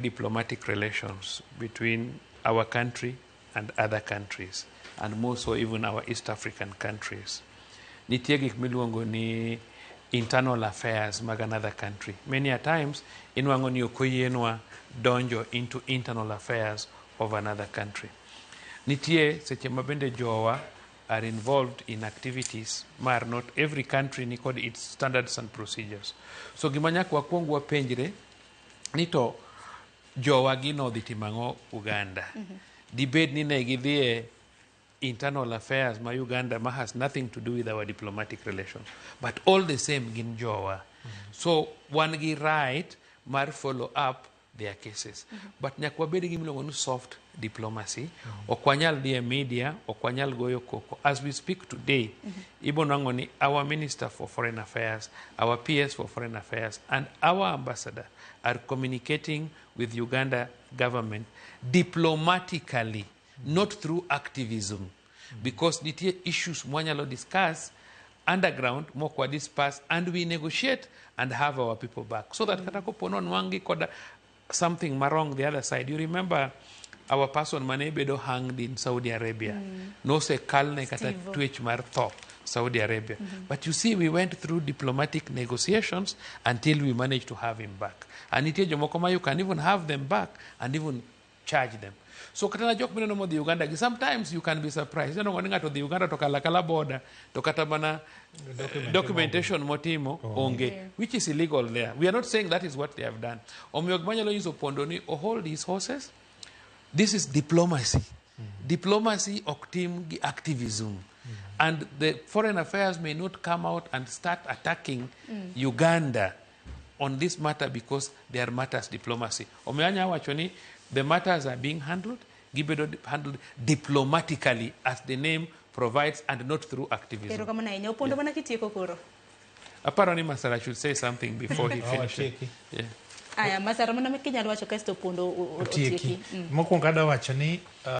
Diplomatic relations between our country and other countries, and more so even our East African countries. Nitie gik miluongo ni internal affairs mag another country. Many a times inwang'o ni ok oyienwa donjo into internal affairs of another country. Nitie seche ma bende jowa are involved in activities mar not every country ni kod its standards and procedures. So gima nyaka wakwong wapenjre ni to jowa gi nodhi timo ang'o Uganda? Dibed ni ne gidhi e internal affairs ma Uganda ma has nothing to do with our diplomatic relations. But all the same gin jowa. So wan gi right mar follow up their cases. But nyaka wabed gi miluongo ni soft diplomacy. Ok wanyal dhi e media, ok wanyal goyo koko. As we speak today, ibo nwang'o ni our Minister for Foreign Affairs, our PS for Foreign Affairs, and our ambassador are communicating with Uganda government diplomatically, not through activism. Because nitie issues mwanyalo discuss underground mok wa disperse and we negotiate and have our people back so that kata kopo nonwang'gi kod something wrong the other side. You remember our person mane bedo hanged in Saudi Arabia, nosekalne kata Steve. Twech mar tho Saudi Arabia. But you see, we went through diplomatic negotiations until we managed to have him back. And nitie jomoko ma you can even have them back and even charge them. So kata na jok mineno modhi Uganda gi, sometimes you can be surprised. Ineno ni ng'ato odhi Uganda to kala kala border to kata mana documentation motimo onge, which is illegal there. We are not saying that is what they have done. Omiyo gima anyalo nyiso Opondo ni o hold his horses. This is diplomacy. Diplomacy ok tim gi activism. And the foreign affairs may not come out and start attacking Uganda on this matter because they are matters diplomacy. Omiyo anya wacho ni the matters are being handled, gibedo handled diplomatically as the name provides and not through activism. Erokamano ahinya. Opondo, mana kitieko koro. Aparo ni Masara should say something before he finishes. Otieki. Yeah. Aya, Masara, mana kinyalo wacho kasto Opondo otieki. otieki. Mokwongo adwa wacho ni